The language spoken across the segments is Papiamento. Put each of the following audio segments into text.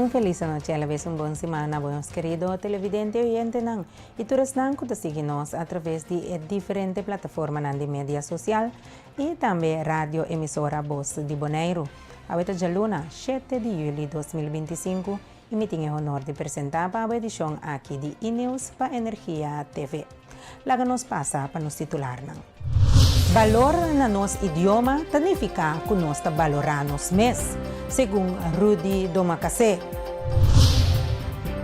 Un felis anochi a la bes un bon siman na bo nos kerido televidente y oyentenan y tur esnan cu ta sigui nos a traves di e diferente plataformanan di media social y tambe radio emisora Bos di Boneiru. Awe ta djaluna, shete di juli 2025 y mi tin e honor di presenta pa abo edicion aki di E-News pa Energia TV. Laga nos pasa pa nos titularnan. Balor na nos idioma ta nifiká ku nos ta balorá nos mes, segun Rudy Domacassé.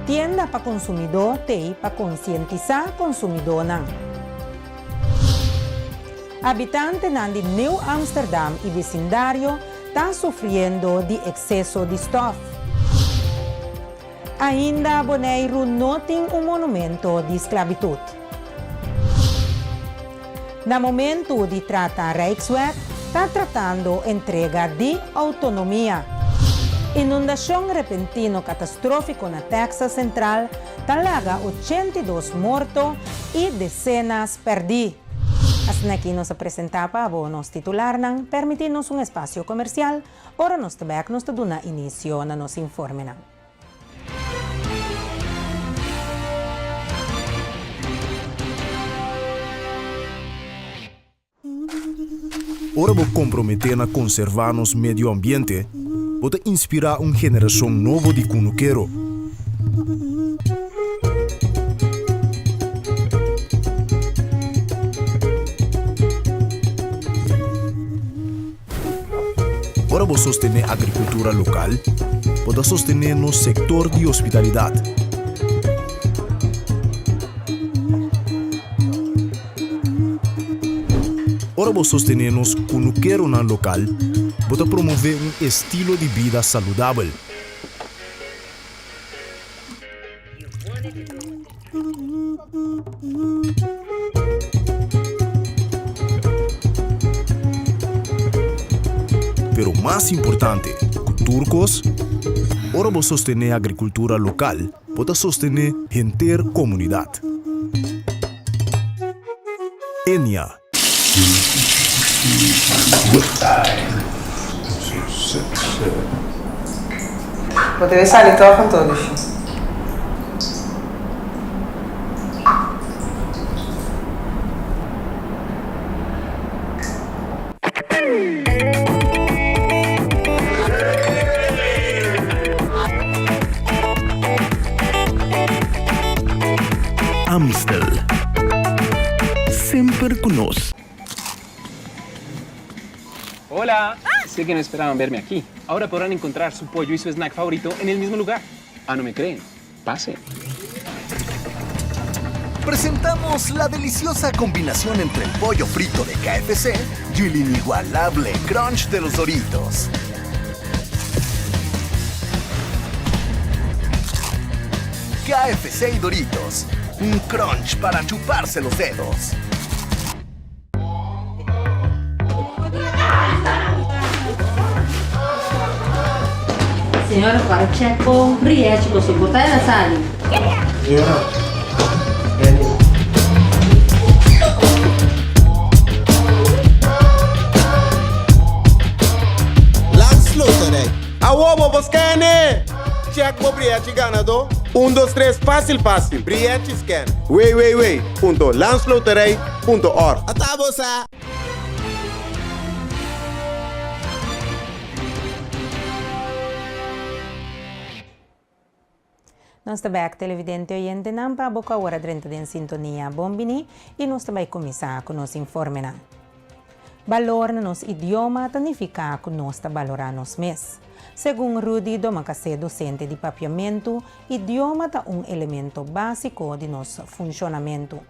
Tienda pa konsumidó t'ei pa konsientisá konsumidónan. Habitantenan di Nieuw Amsterdam i bisindario ta sufriendo di ekseso di stòf. Ainda Boneiru no tin un monumento di sklabitut. Na momentu di trata Rijkswet ta tratando entrega di outonomia. Inundashon repentino katastrófiko na Texas Sentral ta laga 82 morto i desenas pèrdí. Asina aki nos a presentá pa abo nos titularnan, permití nos un espasio komersial Ora nos ta bek nos ta duna inisio na nos informenan. Ora bo komprometé na konservá nos medio ambiente, bo ta inspirá un generashon nobo di kunukero. Ora bo sostené agrikultura lokal, bo ta sostené nos sektor di hospitalidat. Ora bo sostené nos kunukeronan lokal, bo ta promové un estilo di bida saludabel. Pero mas importante ku tur kos, ora bo sostené agrikultura lokal, bo ta sostené henter komunidat. Enia. Bo debe sali tòg anto, Lushi. Amstel. Semper cu nos. Hola! Sé que no esperaban verme aquí. Ahora podrán encontrar su pollo y su snack favorito en el mismo lugar. Ah, no me creen? Pasen. Presentamos la deliciosa combinación entre el pollo frito de KFC y el inigualable crunch de los Doritos. KFC y Doritos, un crunch para chuparse los dedos. Señora para check bo riachi bo soporta el a sali. Señora, Benny. Landsloterij. Awo bo por scan-e! Check bo brièchi ganadó. Un dos tres fásil fásil. Brièchi scan. www.landsloterij.org. Ata bo sa! Nos ta bek televidente oyentenan pa bo ku awor a drenta den sintonia. Bon bini i nos ta bai kuminsá ku nos informenan. Balor na nos idioma ta nifiká ku nos ta balorá nos mes. Segun Rudy Domacassé dosente di papiamentu, idioma ta un elemento básiko di nos funshonamentu.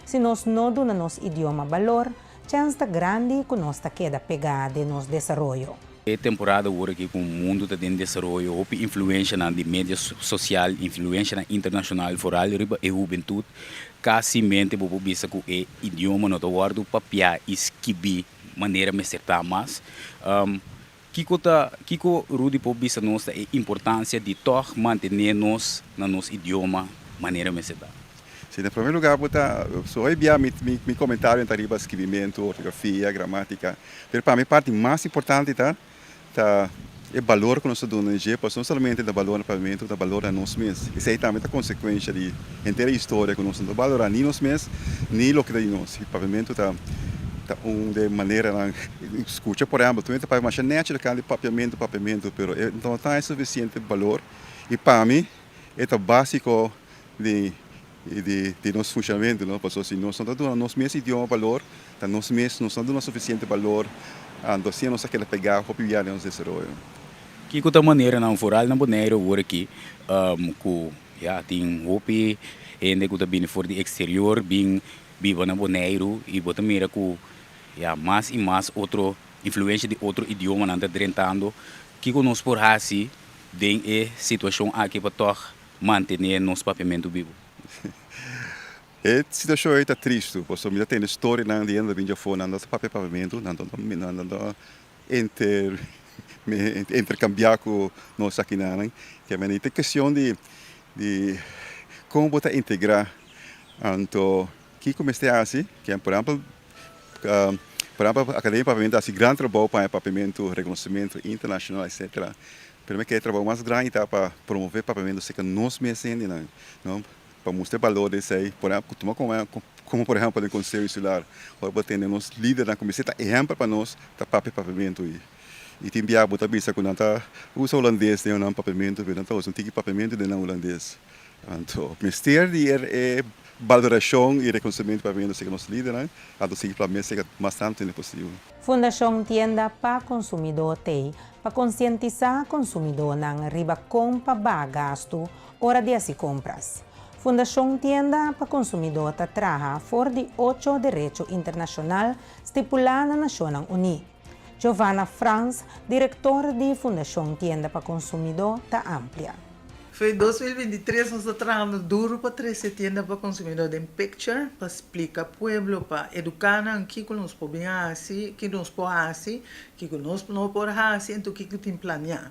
Si nos no duna nos idioma balor, chèns ta grandi ku nos ta keda pegá den nos desaroyo. E temporada awor aki ku mundu ta den desaroyo, hopi influenshanan di media sosial, influenshanan internashonal foral riba e hubentut, kasi mente bo por bisa ku e idioma no ta wòrdu papiá i skibí manera mester ta mas. Kiko ta, kiko Rudy por bisa nos ta e importansia di tòg mantené nos na nos idioma manera mester ta? Si, na promé lugá bo ta, so hoy bia mi mi komentario ta riba skibimentu, ortografia, gramátika, pero pa mi parti mas importante ta ta. E balor ku nos ta duna dje, pasobra no solamente ta balor na papiamentu, ta balor na nos mes. Esei tambe ta konsekuensha di henter e historia ku nos no ta balorá ni nos mes ni loke ta di nos. I papiamentu ta ta un di e maneranan. Skucha por ehèmpel, tur hende ta papia masha nèchi loke di papiamentu, papiamentu, pero e no ta e sufisiente balor i pa mi e ta básiko di di nos funshonamentu, no? Pasobra si nos no ta duna nos mes idioma balor, ta nos mes nos no duna sufisiente balor, anto asina nos ta keda pegá hopi bia den nos desaroyo. Kiko ta maneranan foral na Boneiru awor aki ku ya tin hopi hende ku ta bini for di eksterior bin biba na Boneiru i bo ta mira ku ya mas i mas otro influensha di otro idiomanan ta drentando, kiko nos por hasi den e situashon aki pa tòg mantené nos papiamentu bibu? E situashon ei ta tristu, pasobra mi ta tende storianan di hende ta bin djafó, nan no ta papia papiamentu, nan no ta inter interkambiá ku nos akinanan. Ke mende ta kestion di di kon bo ta integrá, anto kiko mester hasi, ke por ehèmpel por ehèmpel Akademia di Papiamentu a hasi gran trabou pa haña papiamentu, rekonosementu internashonal etsetera. Pero mi ke trabou mas grandi ta pa promove papiamentu serka nos mes hendenan, no? Pa mustra e balor di esei. Por ehèmpel, tuma komo por ehèmpel den Konseho Insular, ora bo tende nos lidernan ku mester ta ehèmpel pa nos, ta papia papiamentu. I tin bia bo ta bisa ku nan ta usa hulandes den nan papiamentu, pero nan ta usa un tiki papiamentu den nan hulandes. Anto mester di e balorashon i rekonosementu di papiamentu serka nos lidernan, anto sigui plam'é serka mas tantu hende posibel. Fundashon Tienda pa Konsumidó t'ei pa konsientisá konsumidónan riba kon pa baha gastu ora di hasi kompras. Fundashon Tienda pa Konsumidó ta traha for di ocho derecho internashonal stipulá na Nashonnan Uní. Giovanna Frans, direktor di Fundashon Tienda pa Konsumidó ta amplia. Fe 2023 nos ta trahando duro pa trece Tienda pa Consumidor den picture, pa splica pueblo, pa educa nan kico nos por bin haci, kico nos por haci, kico nos no por haci, enton kico tin planea.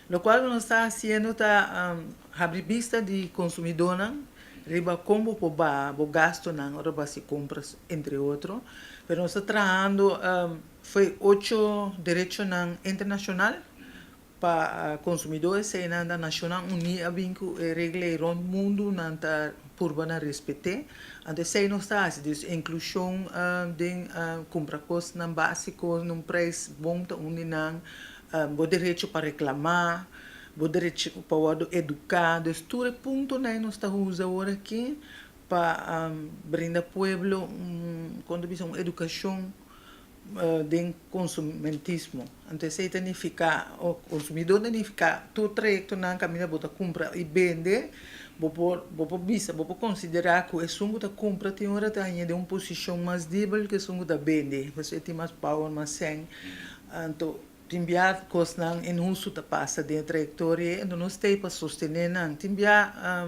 Locual cu nos ta haciendo ta habri bista di consumidornan riba con bo por baha bo gastonan ora bo haci compras, entre otro. Pero nos ta trahando fe ocho derechonan internacional Pa konsumidó eseinan ta Nashonnan Uní a bin ku e regla ei rònt mundu, nan ta purba na respet'é. Anto esei nos ta hasi, dus inklushon den kumpra kosnan básiko na un preis bon ta un di nan, bo derecho pa reklamá, bo derecho pa wòrdu eduká, dus tur e puntonan ei nos ta usa awor aki pa brinda pueblo un, kon ta bisa, un edukashon. Den konsumentismo. Anto esei ta nifiká, o konsumidó ta nifiká tur trayektonan kaminda bo ta kumpra i bende, bo por bo por bisa, bo por konsiderá ku esun ku ta kumpra tin ora ta haña den un posishon mas debel ku esun ku ta bende, pasobra e tin mas power, mas sèn. Anto tin bia kosnan inhustu ta pasa den e trayektoria ei, anto nos ta ei pa sostené nan. Tin bia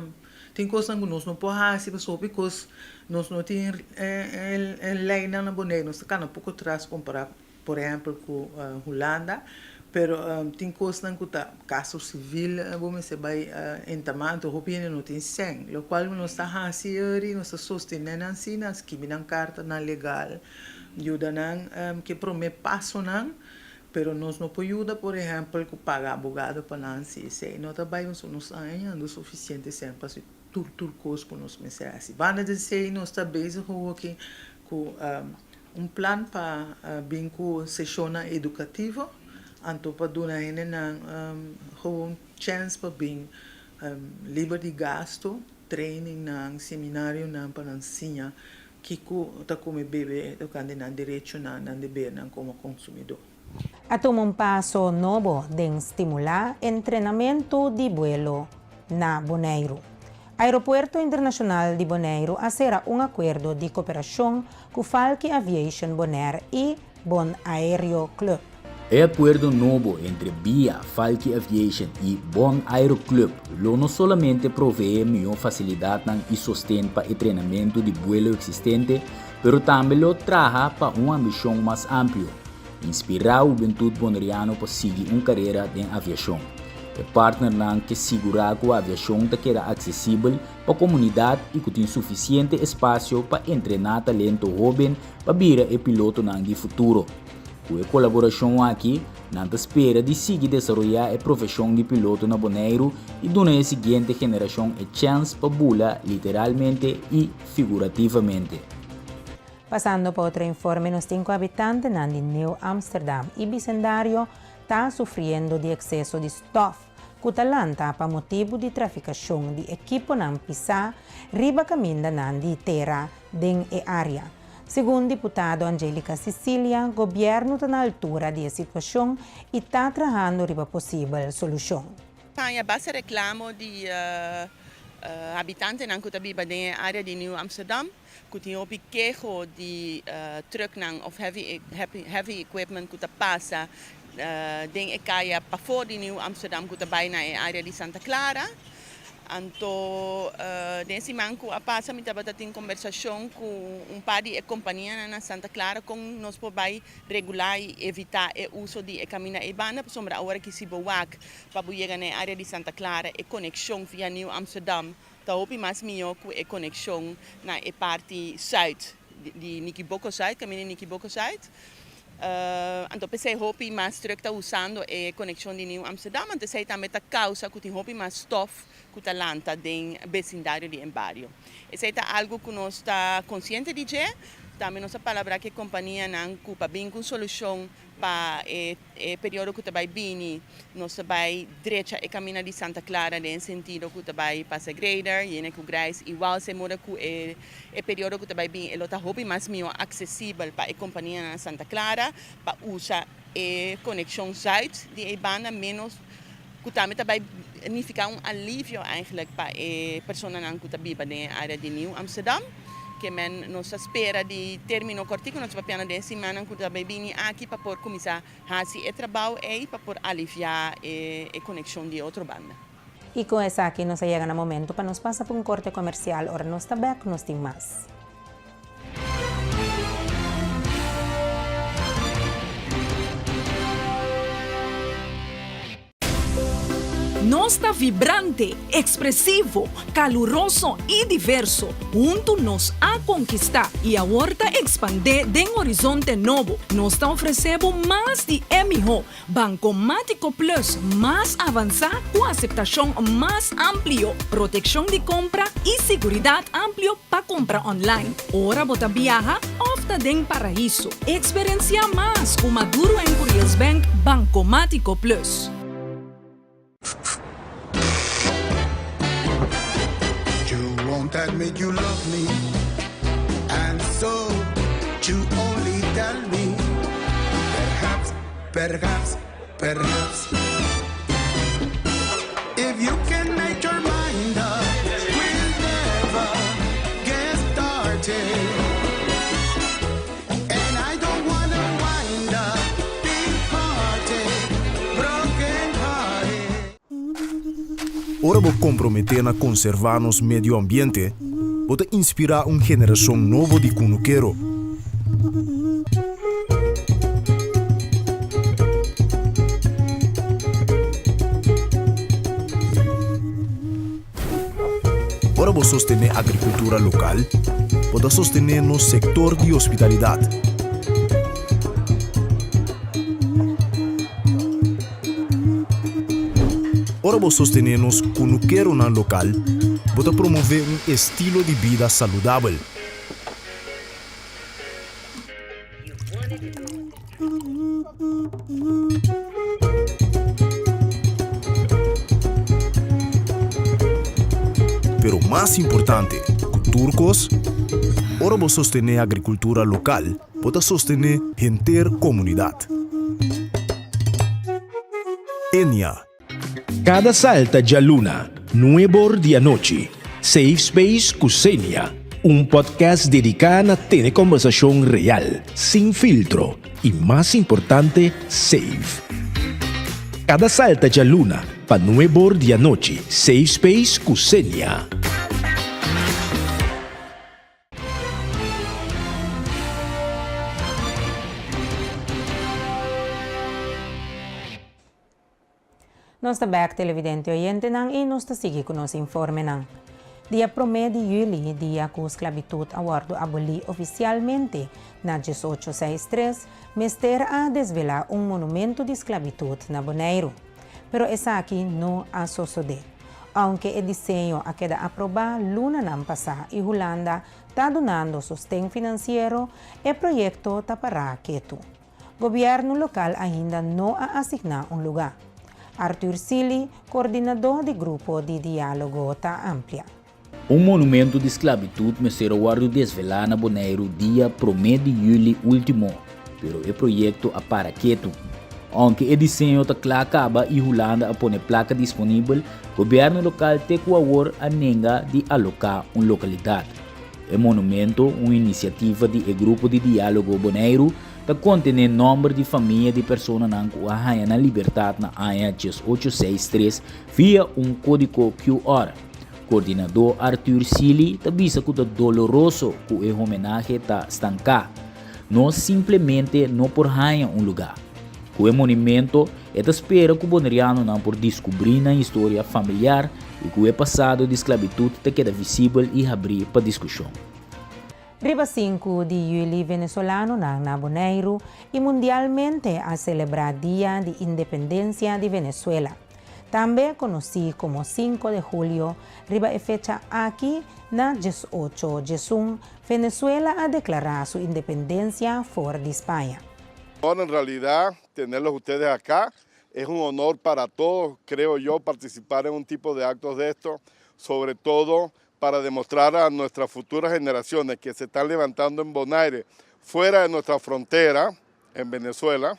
Tin kosnan ku nos no por hasi pasobra hopi kos nos no tin e leinan na Boneiru. Nos ta kana poko tras kompará por ehèmpel ku Hulanda, pero tin kosnan ku ta kaso sivil bo mester bai entamá, anto hopi hende no tin sèn. Lokual nos ta hasi eri, nos ta sostené nan si, nan skibi nan kartanan legal, yuda nan ku e promé pasonan. Pero nos no por yuda, por ehempel, cu paga abogado pa nan si esey no ta bay nos nos ta hañando suficiente cen pa haci tur tur cos cu nos mester haci. Banda di esey nos ta bezig awoki cu un plan pa bin cu sesionnan educativo, anto pa duna hendenan gewoon chens pa bin liber di gasto, trainingnan, seminarionan pa nan siña Kiko ta kome bebe tokante nan derechonan, nan debernan komo konsumidó? A tuma un paso nobo den stimulá entrenamentu di buelo na Boneiru. Aeropuerto Internashonal di Boneiru a sera un akuerdo di koperashon ku Falki Aviation Bonaire i Bonaero Club. E akuerdo nobo entre bia, Falki Aviation i Bon Aero Club lo no solamente proveé mihó fasilidatnan i sosten pa e trenamentu di buelo eksistente, pero tambe lo traha pa un ambishon mas amplio, inspirá hubentut boneriano pa sigui un karera den aviashon. E partnernan ke sigurá ku aviashon ta keda aksesibel pa komunidat i ku tin sufisiente espasio pa entrená talento hóben pa bira e pilotonan di futuro. Ku e kolaborashon aki, nan ta spera di sigui desaroyá e profeshon di piloto na Boneiru i duna e siguiente generashon e chèns pa bula literalmente i figurativamente. Pasando pa otro informe nos tin ku habitantenan di Nieuw Amsterdam i bisendario ta sufriendo di ekseso di stòf ku ta lanta pa motibu di trafikashon di ekiponan pisá riba kamindanan di tera den e área. Segun diputado Anjelica Cicilia, gobièrnu ta na altura di e situashon i ta trahando riba posibel solushon. Haña basta reklamo di habitantenan ku ta biba den e área di Nieuw Amsterdam ku tin hopi keho di trucknan òf heavy equipment ku ta pasa den e kaya pafó di Nieuw Amsterdam ku ta bai na e área di Santa Clara. Anto den e siman ku a pasa mi tabata tin kombersashon ku un par di e kompanianan na Santa Clara kon nos por bai regulá i evitá e uso di e kaminda ei banda pasobra awor aki si bo wak pa bo yega na e área di Santa Clara e konekshon via Nieuw Amsterdam ta hopi mas mihó ku e konekshon na e parti sùit di Nikiboko Zuid, kaminda di Nikiboko Zuid. Anto p'esei hopi mas truck ta usando e konekshon di Nieuw Amsterdam, anto esei tambe ta kausa ku tin hopi mas stof ku ta lanta den besindario di e bario. Esei ta algu ku nos ta konsiente di dje, tambe nos a palabrá ku e kompanianan ku pa bin ku un solushon Pa e periodo ku ta bai bini nos ta bai drecha e kaminda di Santa Clara den sentido ku ta bai pasa grader, yena ku grijs i wals e moda ku e periodo ku ta bai bini e lo ta hopi mas mihó aksesibel pa e kompanianan na Santa Clara pa usa e konekshon zuid di e banda menos ku tambe ta bai nifiká un alivio eigenlijk pa e personanan ku ta biba den e área di Nieuw Amsterdam. Ke men nos ta spera di término kòrtiku, nos ta papiando den e simannan ku ta bai bini aki pa por kuminsá hasi e trabou ei pa por aliviá e konekshon di e otro banda. I ku esaki nos a yega na momento pa nos pasa pa un korte komersial. Ora nos ta bèk nos tin mas. Nos ta vibrante, ekspresivo, kaluroso i diverso. Huntu nos a konkistá i awor ta ekspandé den horizonte nobo. Nos ta ofresé bo mas di e mihó Bankomátiko Plus mas avansá ku aseptashon mas amplio, protekshon di kompra i siguridat amplio pa kompra online ora bo ta biaha òf ta den paraiso. Eksperensiá mas ku Maduro en Curiels Bank Bankomátiko Plus. You won't admit you love me And so you only tell me Perhaps, perhaps, perhaps If you can make your mind up We'll never get started And I don't wanna wind up Being parted, broken hearted Ora bo komprometé na konservá nos medio ambiente, bo ta inspirá un generashon nobo di kunukero. Ora bo sostené agrikultura lokal, bo ta sostené nos sektor di hospitalidat. Ora bo sostené nos kunukeronan lokal, bo ta promové un estilo di bida saludabel. Pero mas importante ku tur kos, ora bo sostené agrikultura lokal, bo ta sostené henter komunidat. Enia. Kada salta djaluna, nuebor di anochi, Safe Space ku Xenia, un podcast dediká na tene kòmbersashon real, sin filtro i mas importante, safe. Kada salta djaluna pa nuebor di anochi, Safe Space ku Xenia. Nos ta bek televidente oyentenan y nos ta sigui cu nos informenan. Dia promé di yüli, dia ku sklabitut a wòrdu abolí ofisialmente na diesocho seis tres, mester a desvelá un monumento di sklabitut na Boneiru. Pero esaki no a sosodé. Ounke e diseño a keda aprobá lunanan pasá i Hulanda ta dunando sosten finansiero, e proyekto ta pará ketu. Gobièrnu lokal ainda no a asigná un lugá. Arthur Sealy, koordinadó di grupo di diálogo ta amplia. Un monumento di sklabitut mester a wòrdu desvelá na Boneiru dia promé di yüli último, pero e proyekto a para ketu. Ounke e diseño ta kla kaba i Hulanda a pone plaka disponibel, gobièrnu lokal te ku awor a nenga di aloká un lokalidat. E monumento, un inisiativa di e Grupo di Diálogo Boneiru, ta kontené nòmber di famia di personanan ku a haña nan libertat na aña diesocho seis tres via un kódigo QR. Koordinadó Arthur Sealy ta bisa ku ta doloroso ku e homenahe ta stanká. Nos simplemente no por haña un lugá. Ku e monumento, e ta spera ku bonerianonan por diskubrí nan historia familiar i ku e pasado di sklabitut ta keda visibel i habrí pa diskushon. Riba sinku di yüli venezolanonan na Boneiru i mundialmente a selebrá Dia di Independensia di Venezuela. Tambe konosí komo Cinco de Julio, riba e fecha aki na diesocho diesun Venezuela a deklará su independensia for di Spaña. En realidad, tenerlos ustedes acá es un honor para todos, creo yo, participar en un tipo de actos de estos, sobre todo para demostrar a nuestras futuras generaciones que se están levantando en Bonaire, fuera de nuestra frontera, en Venezuela,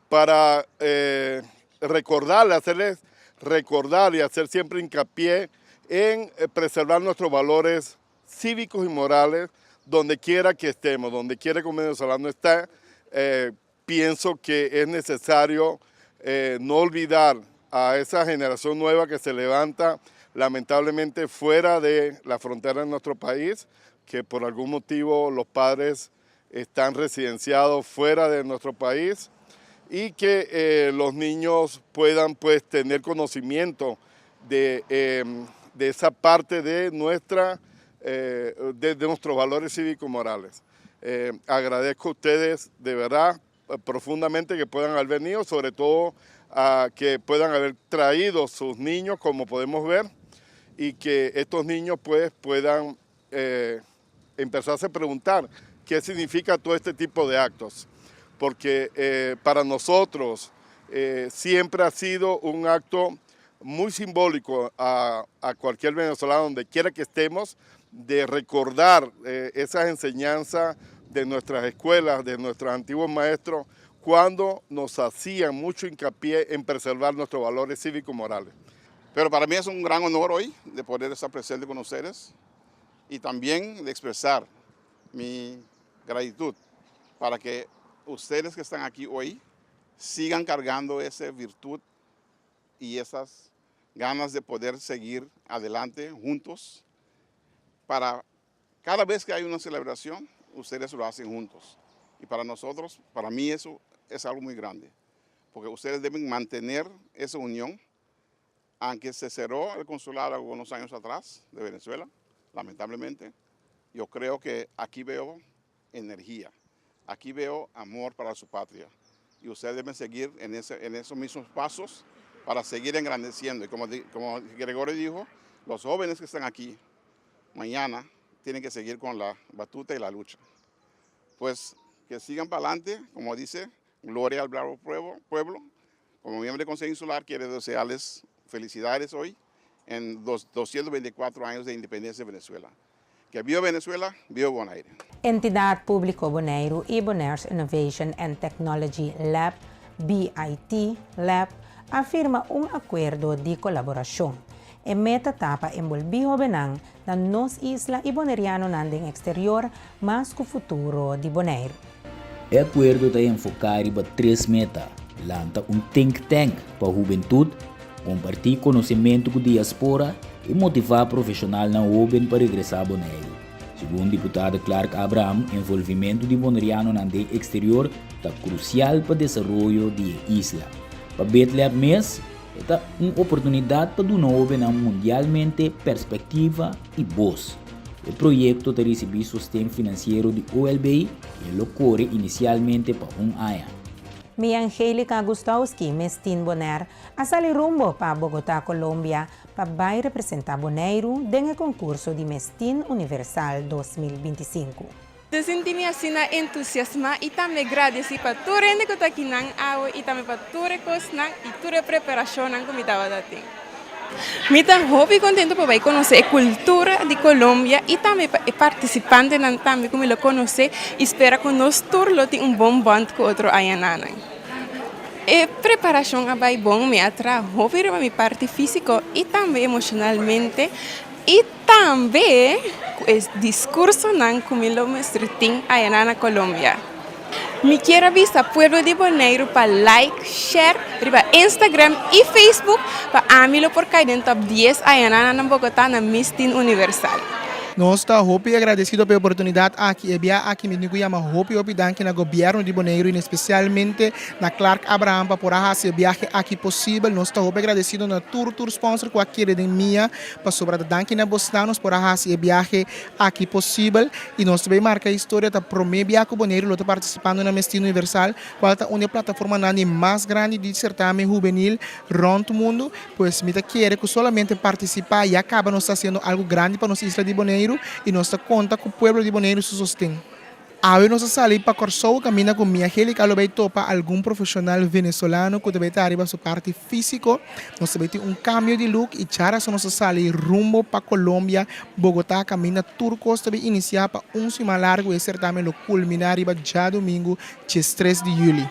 para eh, recordarles, hacerles recordar y hacer siempre hincapié en eh, preservar nuestros valores cívicos y morales donde quiera que estemos, donde quiera que un venezolano esté, eh, pienso que es necesario eh, no olvidar a esa generación nueva que se levanta lamentablemente fuera de la frontera de nuestro país, que por algún motivo los padres están residenciados fuera de nuestro país y que eh, los niños puedan pues tener conocimiento de, em, de esa parte de, nuestra, eh, de, nuestros valores cívicos morales. Eh, agradezco a ustedes de verdad profundamente que puedan haber venido, sobre todo a que puedan haber traído sus niños, como podemos ver, y que estos niños pues puedan eh, empezarse a preguntar qué significa todo este tipo de actos, porque eh, para nosotros eh, siempre ha sido un acto muy simbólico a, cualquier venezolano, donde quiera que estemos, de recordar esas enseñanzas de nuestras escuelas, de nuestros antiguos maestros, cuando nos hacían mucho hincapié en preservar nuestros valores cívicos morales. Pero para mí es un gran honor hoy de poder estar presente con ustedes y también de expresar mi gratitud para que ustedes que están aquí hoy sigan cargando esa virtud y esas ganas de poder seguir adelante juntos para cada vez que hay una celebración, ustedes lo hacen juntos. Y para nosotros, para mí eso es algo muy grande, porque ustedes deben mantener esa unión, aunque se cerró el consulado algunos años atrás de Venezuela, lamentablemente, yo creo que aquí veo energía, aquí veo amor para su patria. Y ustedes deben seguir en, ese, en esos mismos pasos para seguir engrandeciendo. Y como, como Gregorio dijo, los jóvenes que están aquí mañana tienen que seguir con la batuta y la lucha. Pues que sigan para adelante, como dice, gloria al bravo pueblo. pueblo. Como miembro del Consejo Insular, quiero desearles felicidades hoy en los 224 años de independencia de Venezuela. Que viva Venezuela, viva Bonaire. Entidat Públiko Boneiru i Bonaire's Innovation and Technology Lab, BIT Lab, a firma un akuerdo di kolaborashon. E meta ta pa enbolbí hóbennan na nos isla i bonerianonan den eksterior mas ku futuro di Boneiru. E akuerdo ta enfoká riba tres meta, lanta un think tank pa hubentut, kompartí konosementu ku diaspora i motivá profeshonalnan hóben pa regresá Boneiru. Segun diputado Clark Abraham, envolvimentu di bonerianonan den eksterior ta krusial pa desaroyo di e isla. Pa BitLab mes. E ta un oportunidat pa duna hóbennan mundialmente perspektiva i bos. E proyekto ta risibí sosten finansiero di OLB i e lo kore inisialmente pa un aña. Mi Angelica Gustowski, Miss Teen Bonaire, a sali rumbo pa Bogotá, Colombia, pa bai representá Boneiru den e konkurso di Miss Teen Universal 2025. Ta sinti mi asina entusiasmá i tambe gradesí pa tur hende ku ta akinan awe i tambe pa tur e kosnan i tur e preparashonnan ku mi tabata tin. Mi ta hopi kontentu pa bai konosé e kultura di Colombia i tambe pa e partisipantenan tambe ku mi lo konosé i spera ku nos tur lo tin un bon bònt ku otro añananan. E preparashon a bai bon, mi a traha hopi riba mi parti físiko i tambe emoshonalmente i Tambe ku e diskursonan ku mi lo mester tin ayaná na Colombia. Mi kier a bisa pueblo di Boneiru pa like, share riba Instagram i Facebook pa ami lo por kai den top dies ayaná na Bogotá na Miss Teen Universal. Nos ta hopi agradecido pa e oportunidad aki. E bia aki mi tin cu yama hopi hopi danki na Gobierno di Boneiru y especialmente na Clark Abraham pa por a haci e biahe aki posibel. Nos ta hopi agradecido na tur tur sponsor cu a kere den mia Pasobra ta danki na bosnan nos por a hasi e biahe aki posibel i nos ta bay marka historia. Ta prome bia ku Boneiru lo ta partisipando na Mestino Universal, kual ta un di e plataformanan di mas grandi di sertamen hubenil rònt mundu. Pues mi ta kere ku solamente partisipá ya kaba nos ta hasiendo algu grandi pa nos isla di Boneiru i nos ta konta ku pueblo di Boneiru su sosten. Awe nos a sali pa Kòrsou kaminda ku mi Angelica lo bai topa algun profeshonal venezolano ku ta bai ta riba su parti físiko. Nos ta bai tin un kambio di look i djarason nos a sali rumbo pa Colombia, Bogotá kaminda tur kos ta bai inisiá pa un siman largu e sertamen lo kulminá riba djadumingu diestres di yüli.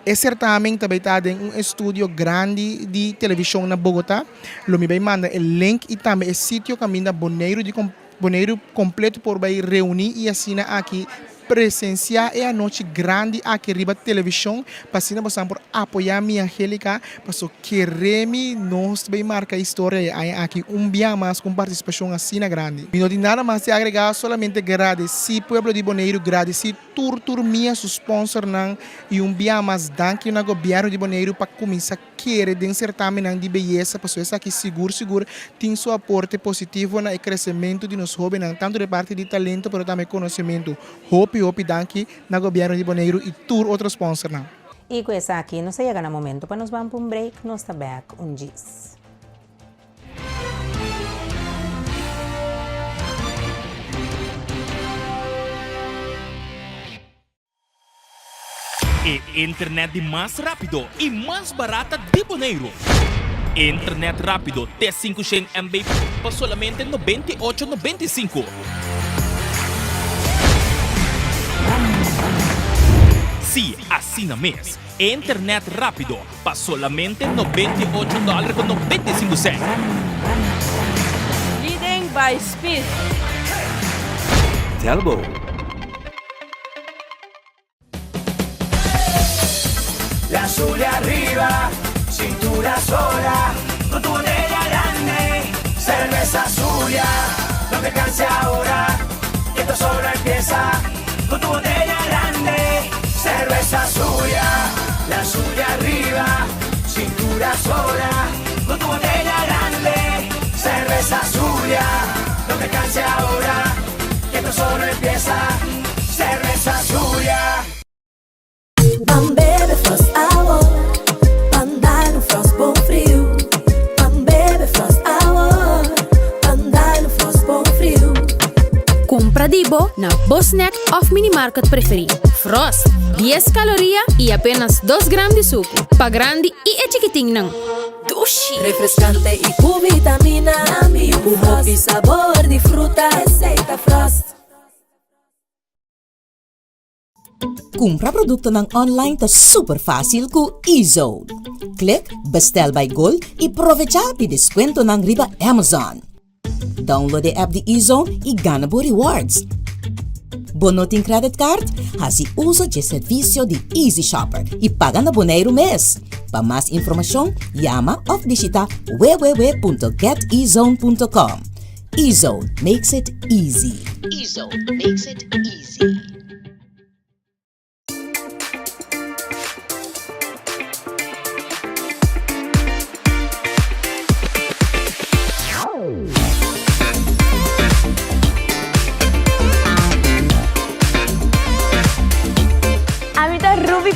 E sertamen ta bai ta den un estudio grandi di televishon na Bogotá. Lo mi bai manda e link i tambe e sitio kaminda Boneiru di. Boneiru kompleto por bai reuní i asina aki presensiá e anochi grandi aki riba televishon pa asina bosan por apoyá mi Angelica paso kere mi nos ta bai marka historia e aña aki un bia mas ku un partisipashon asina grandi. Mi no tin nada mas di agregá solamente gradesí pueblo di Boneiru gradesí tur tur mia su sponsornan i un bia mas danki na gobièrnu di Boneiru pa kuminsá kere den sertamennan di beyesa pasobra esaki sigur sigur tin su aporte positivo na e kresementu di nos hóbennan tantu di parti di talento pero tambe konosementu. Hopi hopi danki na Gobièrnu di Boneiru i tur otro sponsornan. I ku esaki nos a yega na momento pa nos ban pa un break, nos ta bèk un djis. E internet di mas rápido i mas barata di Boneiru. Internet rápido te 500 MB pa solamente 98 95. Sí, asina mes. Internet rápido pa solamente 98 dòler ku 95 sènt. Leading by speed. Telbo. La Zulia arriba, cintura sola, con tu botella grande, cerveza Zulia, no te canses ahora, que esto solo empieza, con tu botella grande, cerveza Zulia, la Zulia arriba, cintura sola, con tu botella grande, cerveza Zulia, no te canses ahora, que esto solo empieza, cerveza Zulia. Ban bebe Frost awo, ban dal un Frost bon friu. Ban bebe Frost awo, ban dal un Frost bon friu. Kumpra di bo na bo snack òf minimarket preferí. Frost, dies kaloria i apenas dos gram di suku. Pa grandi i e chikitinnan. Dushi! Refrescante y cu vitamina. Cu hopi sabor di fruta. Esey ta Frost. Kumpra produktonan online ta super fásil ku eZone. Klik Bestel by Gold i provechá di deskuentonan riba Amazon. Download e app di eZone i gana bo rewards. Bo no tin credit card? Hasi uso dje servisio di Easy Shopper i paga na Boneiru mes. Pa mas informashon, yama òf bishita www.getezone.com. eZone makes it easy. eZone makes it easy.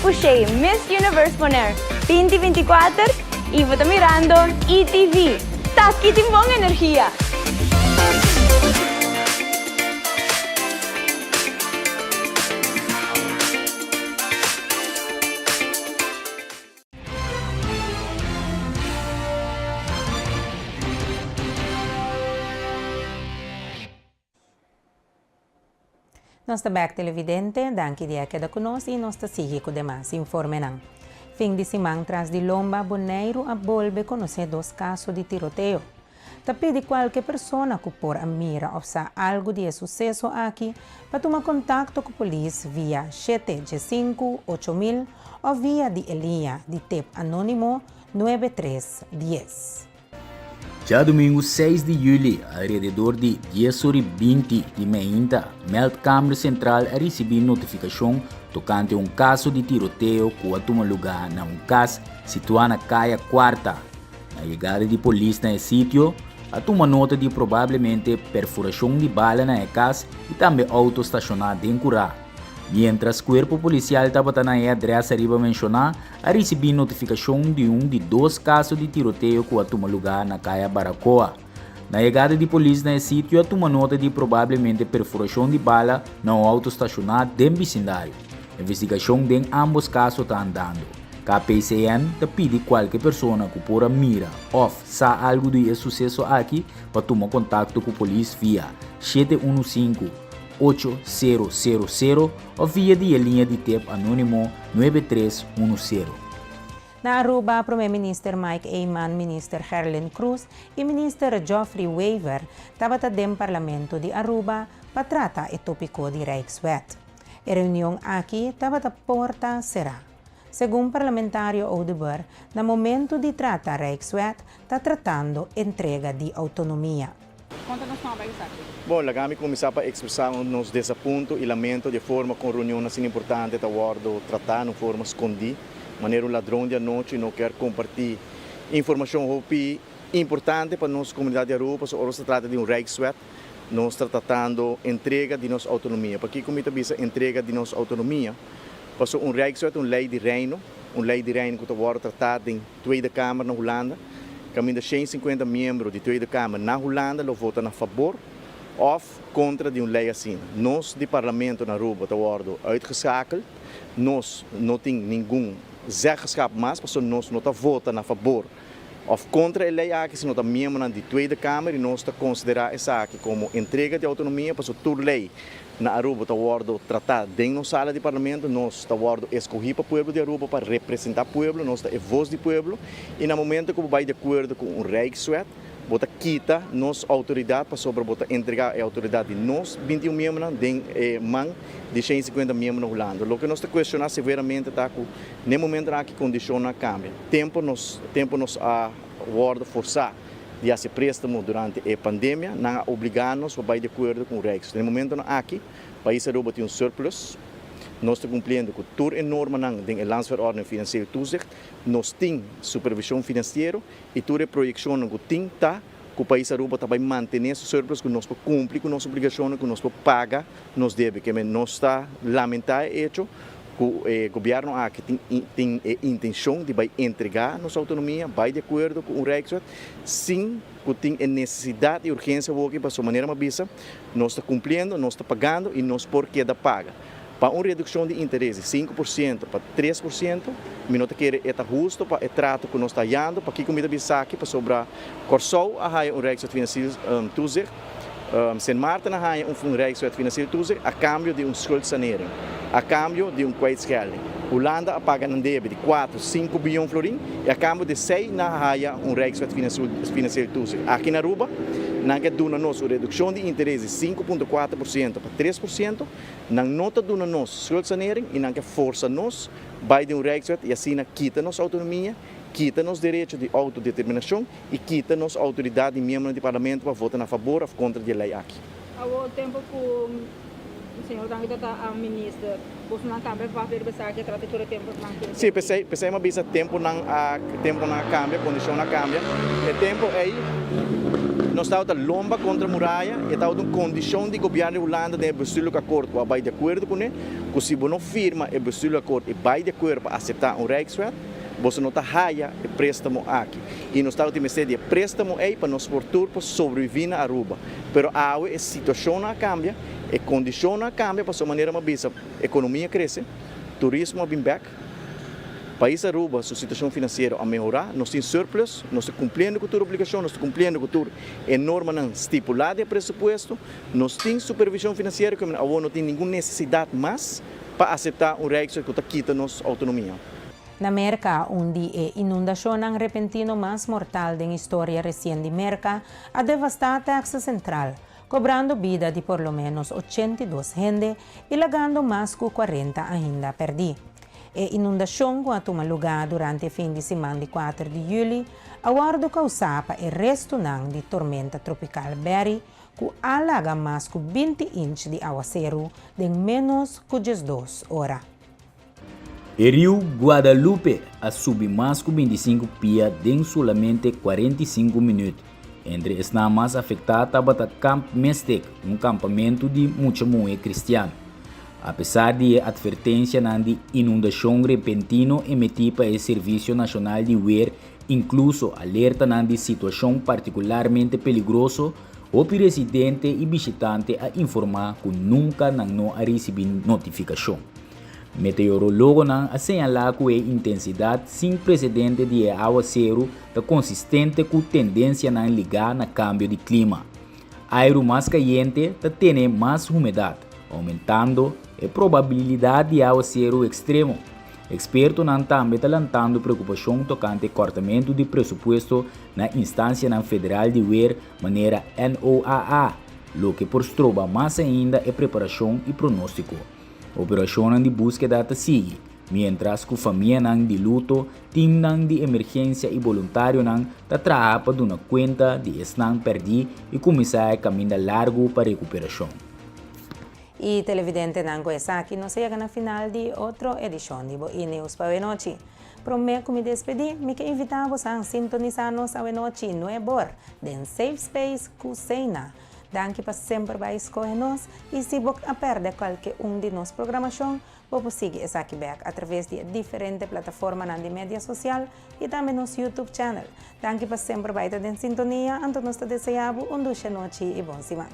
Pouchet, Miss Universe Bonaire 2024 y bo ta mirando ETV. T'aki tin bon energia! Nos ta bek televidente, danki di a keda ku nos i nos ta sigui ku demas informenan. Fin di siman tras di lomba Boneiru a bolbe konosé dos kaso di tiroteo. Ta pidi kualke persona ku por a mira òf sa algu di e suseso aki pa tuma kontakto ku polis via shete djesinku 8000 òf via di e liña di tep anónimo nuebe tres dies. Djadumingu seis di yüli, alrededor di dies or i binti di meinta, Meldkamer Sentral a risibí notifikashon tokante un kaso di tiroteo ku a tuma lugá na un kas situá na Kaya Kuarta. Na yegada di polis na e sitio, a tuma nota di probablemente perforashon di bala na e kas i tambe outo stashoná den kurá. Miéntras kuerpo polisial tabata na e adrès ariba menshoná, a risibí notifikashon di un di dos kaso di tiroteo ku a tuma lugá na Kaya Baracoa. Na yegada di polis na e sitio a tuma nota di probablemente perforashon di bala na un outo stashoná den bisindario. Investigashon den ámbos kaso ta andando. KPCN ta pidi kualke persona ku por a mira òf sa algu di e suseso aki pa tuma kontakto ku polis via 715 8000 òf via di e liña di tep anónimo 9310. Na Aruba, Prome Minister Mike Eman, Minister Gerlin Croes y Minister Geoffrey Wever tabata den Parlamento di Aruba pa trata e topico di Rijkswet. E reunion aki tabata porta sera. Segun Parlamentario Oduber, na momento di trata Rijkswet ta tratando entrega di autonomia. Konta nos kon a bai esaki. Bon, laga mi kuminsá pa ekspresá nos desapunto i lamento di e forma kon reunionnan asina importante ta wòrdu tratá na un forma skondí, manera un ladron di anochi no kier kompartí informashon hopi importante pa nos komunidat di Aruba, pasobra ora nos ta trata di un Rijkswet, nos ta tratando entrega di nos outonomia. Pakiko mi ta bisa entrega di nos outonomia? Pasobra un Rijkswet ta un lei di Reino, un lei di Reino ku ta wòrdu tratá den Tweede Kamer na Hulanda, kaminda 150 miembro di Tweede Kamer na Hulanda lo vota na fabor òf kontra di un lei asina. Nos di Parlamento na Aruba ta wòrdu uitgeschakeld. Nos no tin ningun zeggenschap mas pasobra nos no ta vota na fabor òf kontra e lei aki, sino ta miembronan di Tweede Kamer i nos ta konsiderá esaki komo entrega di outonomia pasobra tur lei na Aruba ta wòrdu tratá den nos sala di Parlamento, nos ta wòrdu eskohí pa pueblo di Aruba pa representá pueblo, nos ta e vos di pueblo i na momento ku bo bai di akuerdo ku un Rijkswet bo ta kita nos outoridat pasobra bo ta entregá e outoridat di nos 21 miembronan den e man di 150 miembro na Hulanda. Loke nos ta kuestioná severamente ta ku n'e momentonan aki kondishonnan a kambia. Tempu nos tempu nos a wòrdu forsá di hasi préstamo durante e pandemia, nan a obligá nos pa bai di akuerdo ku un Rijkswet. Den e momentonan aki, pais Aruba tin un surplus, nos ta kumpliendo ku tur e normanan den e Landsverordening Financieel Toezicht, nos tin supervishon finansiero i tur e proyekshonnan ku tin ta ku pais Aruba ta bai mantené su surplus ku nos por kumpli ku nos obligashonnan, ku nos por paga nos debe. Keme nos ta lamentá e echo ku e gobièrnu aki tin tin e intenshon di bai entregá nos outonomia, bai di akuerdo ku un Rijkswet, sin ku tin e nesesidat i urgensia awoki, pasobra manera mi a bisa, nos ta kumpliendo, nos ta pagando i nos por keda paga. Pa un redukshon di interes di 5% pa 3%, mi no ta kere e ta husto pa e trato ku nos ta hayando. Pakiko mi ta bisa esaki? Pasobra Kòrsou a haya un Rijkswet Financieel Toezicht, Sint Maarten a haña un Rijkswet Financieel Toezicht a kambio di un schuldsanering, a kambio di un kwijtschelding. Hulanda a paga nan debe di kuatro, sinku biyon florin i a kambio di esei nan a haya un Rijkswet Financieel Toezicht. Aki na Aruba nan ke duna nos un redukshon di interes di 5.4% pa 3%, nan no ta duna nos schuldsanering i nan ke forsa nos bai den un Rijkswet i asina kita nos outonomia, kita nos derecho di outodeterminashon. i kita nos outoridat di miembronan di parlamento pa vota na fabor òf kontra di e lei aki. Awor tempo ku señor Dangui ta ta minister, bosonan tambe a papia riba esaki a trata tur e temponan ku. Sí, p'esei, p'esei mi a bisa temponan a temponan a kambia, kondishonnan a kambia. E tempo ei Nos tabata lomba kontra muraya, e tabata un kondishon di gobièrnu di Hulanda den e bestuurlijk akkoord ku a bai di akuerdo kuné, ku si bo no firma e bestuurlijk akkoord i bai di akuerdo pa aseptá un Rijkswet, boso no ta haya e préstamo aki. I nos tabatin mester di e préstamo ei pa nos por tur por sobreviví na Aruba. Pero awe e situashonnan a kambia, e kondishonnan a kambia pasobra manera mi a bisa ekonomia a krese, turismo a bin bèk, Pais Aruba su situacion financiero a mehora, nos tin surplus, nos ta cumpliendo cu tur obligacion, nos ta cumpliendo cu tur e normanan stipula den e presupuesto, nos tin supervision financiero cu awor no tin ningun necesidad mas pa acepta un Rijkswet cu ta kita nos autonomia. Na Merka, un di e inundacionnan repentino mas mortal den historia recien di Merka a devasta Texas Central, cobrando bida di por lo menos 82 hende y lagando mas cu 40 ainda perdi. E inundacion cu a tuma luga durante e fin di siman di 4 di juli a wordo causa pa e restonan di tormenta tropical Barry cu a laga mas cu 20 inch di awaceru den menos cu 12 ora. E riu Guadalupe a subi mas ku 25 pia den solamente 45 minüt. Entre esnan mas afektá tabata Camp Mystic, un kampamentu di mucha muhé kristian. Apesar di e atvertensianan di inundashon repentino emití pa e Servisio Nashonal di Weer, inkluso alertanan di situashon partikularmente peligroso, hopi residente i bishitante a informá ku nunka nan no a risibí notifikashon. Meteorologonan a señalá ku e intensidat sin presedente di e awaseru ta konsistente ku tendensianan ligá na kambio di klima. Airu mas kayente ta tene mas humedat, oumentando e probabilidat di awaseru ekstremo. Ekspertonan tambe ta lantando preokupashon tokante kòrtamentu di presupuesto na instansianan federal di wer manera NOAA, loke por stroba mas ainda e preparashon i pronóstiko. Operashonnan di búskeda ta sigui, miéntras ku famianan di luto, timnan di emergensia i boluntarionan ta traha pa duna kuenta di esnan pèrdí i kuminsá e kaminda largu pa rekuperashon. I televidentenan ku esaki nos a yega na final di otro edishon di bo E-News pa awenochi. Promé ku mi despedí, mi ke invitá bosan sintonisá nos awenochi nuebor den Safe Space ku Seina. Danki pa semper bai skohe nos i si bo a pèrdè kualke un di nos programashon, bo por sigui esaki bèk atraves di e diferente plataformanan di media sosial i tambe nos YouTube channel. Danki pa semper bai ta den sintonia, anto nos ta deseá bo un dushi anochi i bon siman.